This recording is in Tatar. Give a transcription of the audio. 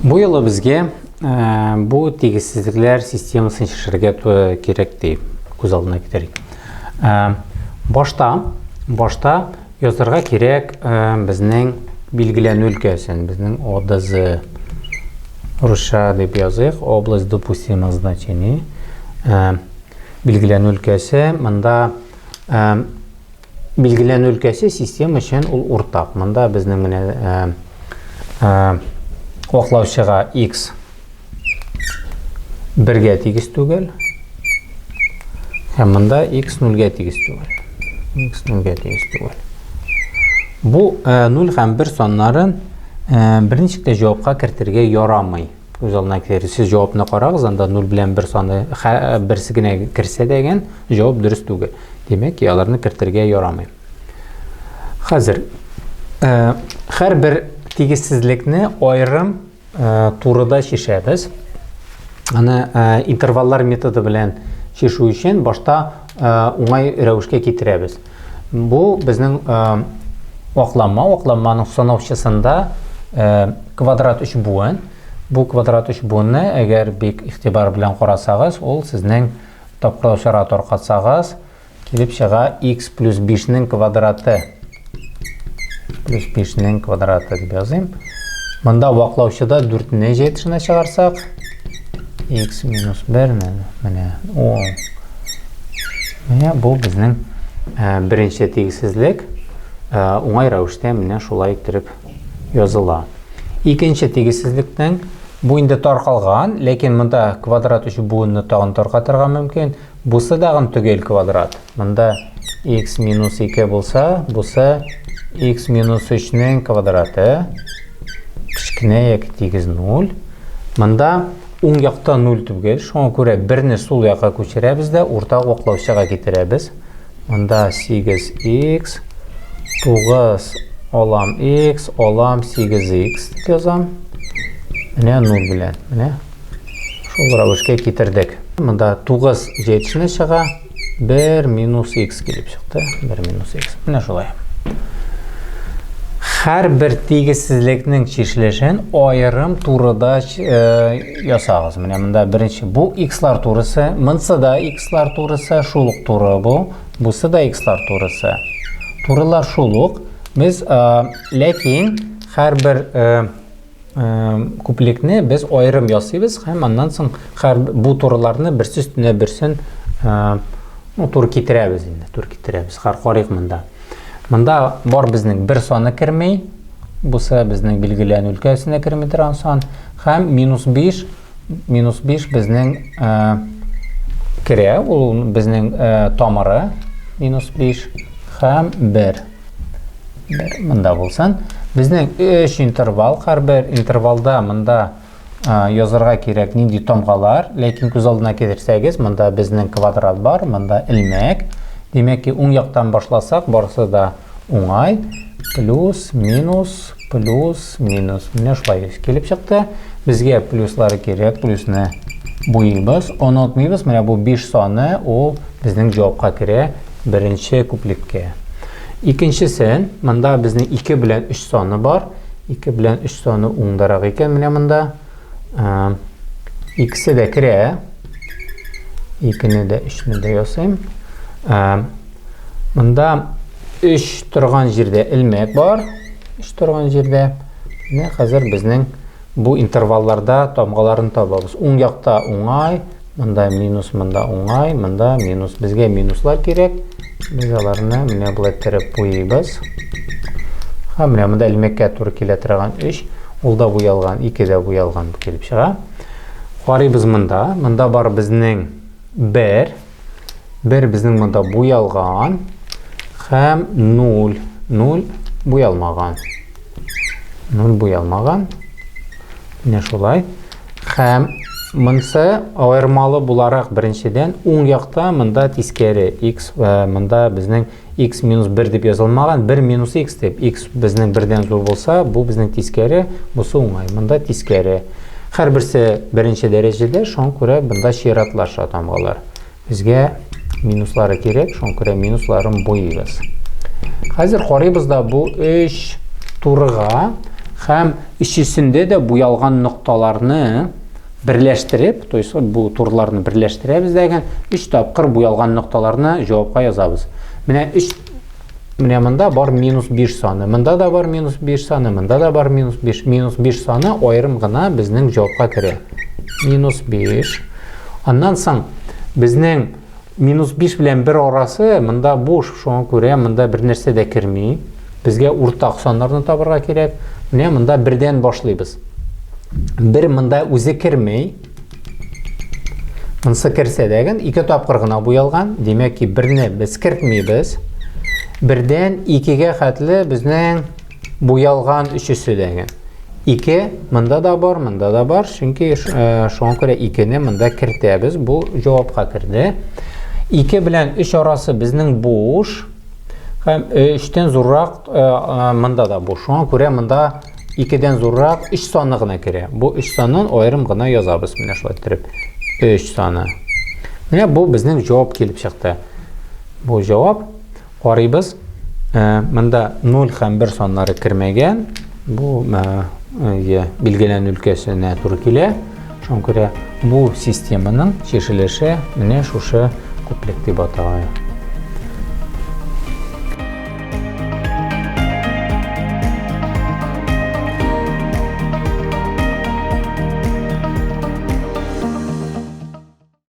Бу юлы безгә бу тигезсезлекләр системасын чишәргә кирәк дип күз алдына китерик. Башта, башта язарга кирәк безнең билгеләнү өлкәсен, безнең ОДЗ русча дип языйк, область допустимых значений. Билгеләнү өлкәсе монда Билгеләнү өлкәсе система өчен ул уртак. Монда безнең менә ваклаучыга x бергә тигез түгел. Һәм монда x нульгә тигез түгел. X нульгә тигез түгел. Бу 0 һәм 1 саннарын берничек тә җавапка кертергә ярамый. Күз алдына китерегез. Сез җавапны карагыз, анда 0 белән 1 саны берсе генә керсә дә икән, җавап дөрес түгел. Димәк, аларны кертергә ярамый. Хәзер һәрбер тигезсезлекне аерым турыда чишәбез. Аны интерваллар методы белән чишү өчен башта уңай рәвешкә китерәбез. Бу безнең вакланма, вакланманың санаучысында квадрат 3 буын. Бу квадрат 3 буынны, әгәр бик игътибар белән карасагыз, ул сезнең тапкырлаучыга таркатсагыз, килеп чыга x плюс 5-нең квадраты. Плюс 5-нең квадраты дип языйм. Монда ваклаучыда 4-не җәй тышына чыгарсак, x минус 1 менә о. Менә бу безнең беренче тигезсезлек уңай рәвештә менә шулай иттереп языла. Икенче тигезсезлекнең бу инде таркалган, ләкин монда квадрат өчен буынны тагын таркатырга мөмкин. Бусы тагын төгәл квадрат. Монда x минус 2 булса, бусы x минус 3-нең квадраты кечкенә яки тигез 0. Монда уң якта 0 түгел, шуңа күрә берне сул якка күчерәбез дә уртак ваклаучыга китерәбез. Монда 8x, 9 алам x, алам 8x дип язам. Менә 0 белән. Менә шул рәвешкә китердек. Монда 9 җәйтешенә чыга. 1 минус x килеп чыкты. 1 минус x. Менә шулай. Һәрбер тигезсезлекнең чишелешен аерым турыда ясагыз. Менә монда беренче бу x-лар турысы, монсы да x-лар турысы, шул ук туры бу, бусы да x-лар турысы. Турылар шул ук. Без ләкин һәрбер күплекне без аерым ясыйбыз һәм аннан соң һәр бу турыларны берсе өстенә берсен ну, туры китерәбез инде, туры китерәбез. Хәр карыйк монда. Монда бар безнең бер саны керми, бусы безнең билгеләнү өлкәсенә керми торган сан һәм минус 5, минус 5 безнең керә, ул безнең тамыры минус 5 һәм 1. Бер монда булсын. Безнең өч интервал, һәрбер интервалда монда язарга кирәк нинди тамгалар, ләкин күз алдына китерсәгез, монда безнең квадрат бар, монда элмәк. Димәк ки, уң яктан башласак, барысы да уңай. Плюс, минус, плюс, минус. Менә шулай килеп чыкты. Безгә плюслары кирәк, плюсны буйыйбыз. Онытмыйбыз, менә бу 5 саны ул безнең җавапка керә. Беренче күплеккә. Икенчесен, монда безнең 2 белән 3 саны бар. 2 белән 3 саны уңдарак икән менә монда. Икесе дә керә. 2-не дә 3-не дә ясыйм. Монда 3 торган җирдә элмәк бар. 3 торган җирдә. Менә хәзер безнең бу интервалларда тамгаларын табабыз. Уң якта уңай, Монда минус, монда уңай, монда минус. Безгә минуслар кирәк. Без аларны менә болай иттереп буйыйбыз. Һәм менә монда элмәккә туры килә торган 3, ул да буялган, 2 дә буялган килеп чыга. Карыйбыз монда. Монда бар безнең 1. 1 безнең монда буялган һәм 0. 0 буялмаган. 0 буялмаган. Менә шулай. Һәм монысы аермалы буларак беренчедән уң якта монда тискәре x монда безнең x минус 1 дип язылмаган, 1 минус x дип. X безнең бердән зур булса, бу безнең тискәре, бусы уңай. Монда тискәре. Һәрберсе беренче дәрәҗәдә, шуңа күрә монда чиратлаша тамгалар. Безгә минуслары кирәк, шуңа күрә минусларын буйыйбыз. Хәзер карыйбыз да бу өч турыга. Һәм өчесендә дә буялган нокталарны берләштереп, то есть бу турларны берләштерәбез дәген, өч тапкыр буялган нокталарны җавапка язабыз. Менә өч Менә монда бар минус 5 саны, монда да бар минус 5 саны, монда да бар минус 5. Минус 5 саны аерым гына безнең җавапка керә. Минус 5. Аннан соң безнең минус 5 белән 1 арасы монда буш, шуңа күрә монда бер нәрсә дә керми. Безгә уртак саннарны табырга кирәк. Менә монда бердән башлыйбыз. Бер монда үзе керми. Монысы керсә дә ике тапкыр гына буялган. Димәк ки, берне без кертмибез. Бердән икегә хәтле безнең буялган өчесе дә. Ике монда да бар, монда да бар. Чөнки э, шуңа күрә икене монда кертәбез. Бу җавапка керде. Ике белән өч арасы безнең буш. Һәм өчтән зуррак э, э, монда да буш. Шуңа күрә монда икедән зуррак өч саны гына керә. Бу өч санын аерым гына язабыз. Менә шулай иттереп. Өч саны. Менә бу безнең җавап килеп чыкты. Бу җавап. Карыйбыз. Э, монда 0 һәм 1 саннары кермәгән. Бу э, билгеләнү өлкәсенә туры килә. Шуңа күрә бу системаның чишелеше менә шушы күплек дип атала.